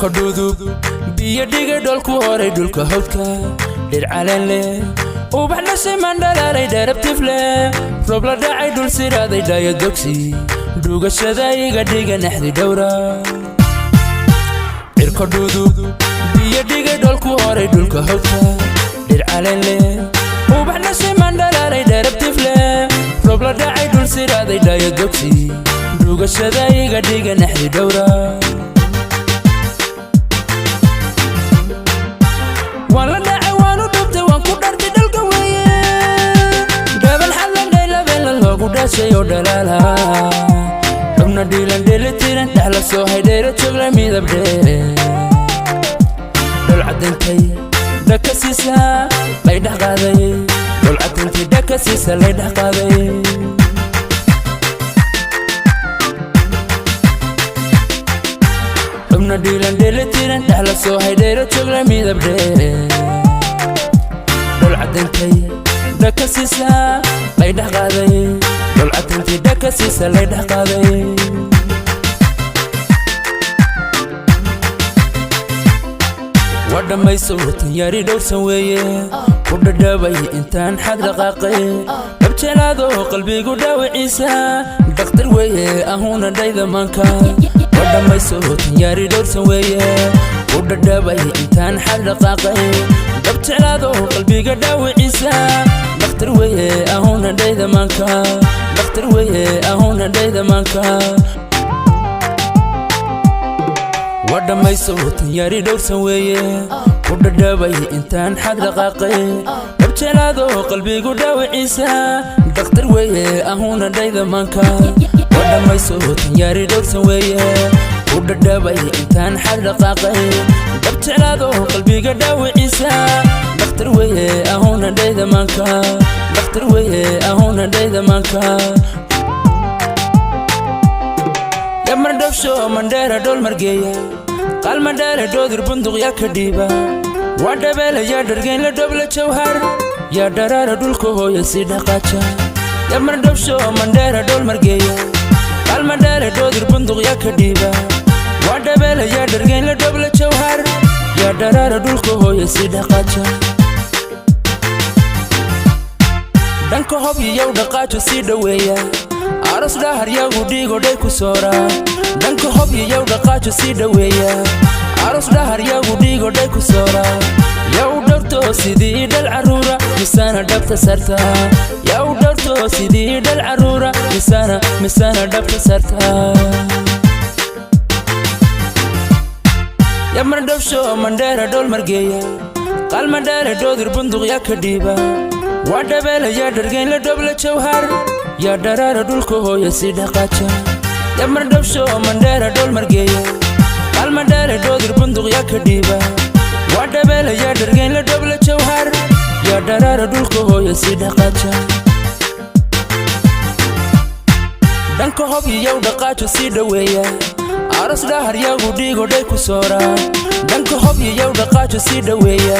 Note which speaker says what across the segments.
Speaker 1: Cirka dhudub biyo dhigay dholku horay dhulka hawdka, dhir caleen leh, ubax dhashay, mandhalaalay, dherabtif leh, roob la dhacay, dhul siraaday, dhayo dogsi, dhugashada iga dhiga naxdi dhowra. Cirka dhudub biyo dhigay dholku horay dhulka hawdka, dhir caleen leh, ubax dhashay, mandhalaalay, dherabtif leh, roob la dhacay, dhul siraaday, dhayo dogsi, dhugashada iga dhiga naxdi dhowra. Waan la dhacay, waanu dhubtay, waan ku dhartay dhalka weeye, dhabal xallandhay labeela loogu dhashay oo dhalaala, xubna dhiilan dheelitiran, dhex la soo haydheera jogla, midab dheere, dhol cadintay dhaka siisa lay dhex qaaday, dhol cadintay dhaka siisa lay dhex qaaday. Xubna dhiilan dheelitiran, dhex la soo haydheera jogla, midab dheere, dhol cadintay dhaka siisa lay dhex qaaday, dhol cadintay dhaka siisa lay dhex qaaday. Waa dhammayso tanyari dhowrsan weeye, ku dhadhabay intaan xad dhaqaaqay, dhabjelaado qalbigu dhaawiciisa dhakhtar weeye, ahuna dhayda maanka. Waa dhammayso tanyari dhowrsan weeye, ku dhadhabay intaan xad dhaqaaqay, dhabjelaado qalbiga dhaawiciisa dhakhtar weeye, ahuna dhayda maanka, dhakhtar weeye, ahuna dhayda maanka. Waa dhammayso tanyari dhowrsan weeye, ku dhadhabay intaan xad dhaqaaqay, dhabjelaado qalbigu dhaawiciisa dhakhtar weeye, ahuna dhayda maanka. Waa dhammayso tanyari dhowrsan weeye, ku dhadhabay intaan xad dhaqaaqay, dhabjelaado qalbiga dhaawiciisa dhakhtar weeye, ahuna dhayda maanka, dhakhtar weeye, ahuna dhayda maanka. Yamardhowsho mandheera dhool margeeya, qaalmadheere dhoodir bunduq yaa ka dhiiba, waa dhabeela yaa dhargeyn la dhobla jawhar, yaa dharaara dhulka hooya sii dhaqaaja. Yamardhowsho mandheera dhool margeeya, qaalmadheere dhoodir bunduq yaa ka dhiiba, waa dhabeela yaa dhargeyn la dhobla jawhar, yaa dharaara dhulka hooya sii dhaqaaja. Dhanka hob iyow dhaqaajo sii dhoweeya, aros dhahar yagu dhiigodhay ku soora. Dhanka hob iyow dhaqaajo sii dhoweeya, aros dhahar yagu dhiigodhay ku soora. Yow dhowrto sidii dhal caruura, misana dhabta sarta. Yow dhowrto sidii dhal caruura, misana dhabta sarta. Yamardhowsho mandheera dhool margeeya, qaalmadheere dhoodir bunduq yaa ka dhiiba, waa dhabeela yaa dhargeyn la dhobla jawhar, yaa dharaara dhulka hooya sii dhaqaaja. Yamardhowsho mandheera dhool margeeya, qaalmadheere dhoodir bunduq yaa ka dhiiba, waa dhabeela yaa dhargeyn la dhobla jawhar, yaa dharaara dhulka hooya sii dhaqaaja. Dhanka hob iyow dhaqaajo sii dhoweeya, aros dhahar yagu dhiigodhay ku soora. Dhanka hob iyow dhaqaajo sii dhoweeya,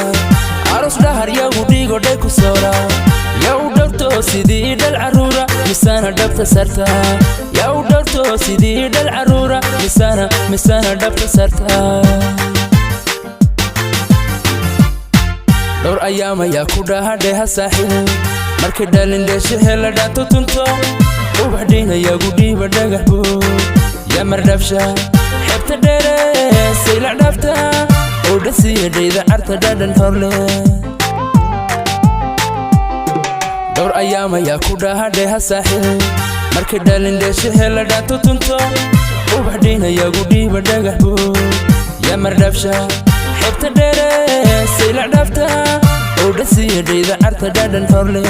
Speaker 1: aros dhahar yagu dhiigodhay ku soora. Yow dhowrto sidii dhal caruura, misana dhabta sarta. Yow dhowrto sidii dhal caruura, misana dhabta sarta. Dhowr ayaam ayaa ku dhahadheha saaxiil, markay dhalin dheeshe hela dhaanto tunto, ubax dhiinayagu dhiiba dhagax buu, yamardhabsha xebta dheere saylac dhaafta, oo dhasiya dhayda carta dhadhan horle. Dhowr ayaam ayaa ku dhahadheha saaxiil, markay dhalin dheeshe hela dhaanto tunto, ubax dhiinayagu dhiiba dhagax buu, yamardhabsha xebta dheere saylac dhaafta, oo dhasiya dhayda carta dhadhan horle.